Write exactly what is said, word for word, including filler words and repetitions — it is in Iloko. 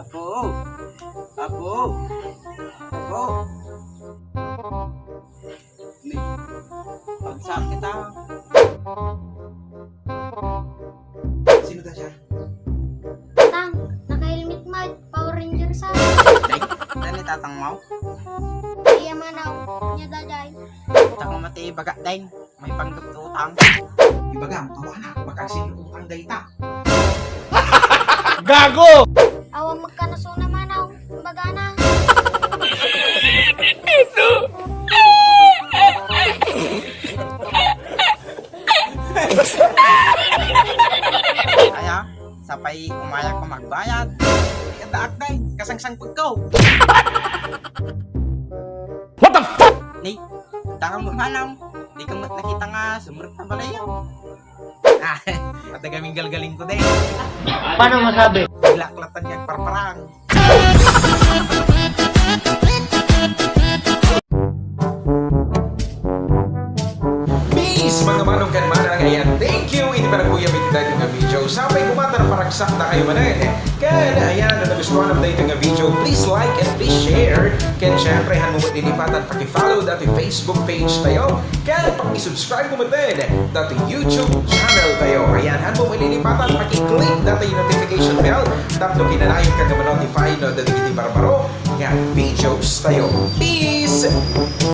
Apo! Apo! Apo! Ni, pagsakit, ah. Sino ta siya? Tang, naka-helmet man, Power Ranger sa. Deng, dani tatang mo? Iya manaw, niya daday. Tako mati ibaga, Deng. May panggap utang. Ibagam, awan na, makasing utang dayta. Gago! Awan magkanasuna manaw, bagana. Aya, sapay umaya ko magbayad. Kadaak, Deng, kasangsangpet ko. What the fuck? Ni, takam manam. Di ka mat nakita nga sumurot na balayo. Ah, at nagaming galgaling ko, Deng. Paano masabi? Bigla klatan nga parparang. Peace, mga manong kan manang. Ayan, thank you. Iti panagkuyam iti daytoy nga video. Sapay kumatar paragsak na kayo manen. Ken, ayan, no nagustuhan mo daytoy nga video, please like and please share. Ken, syempre, han mo met lilipatan, paki-follow dati Facebook page tayo. Ken, paki-subscribe mo met dati YouTube channel tayo. Ayan, han mo met lilipatan, paki-click dati notification bell. Tapno kinanayon ka nga ma-notify no dati iti barbaro nga videos tayo. Peace!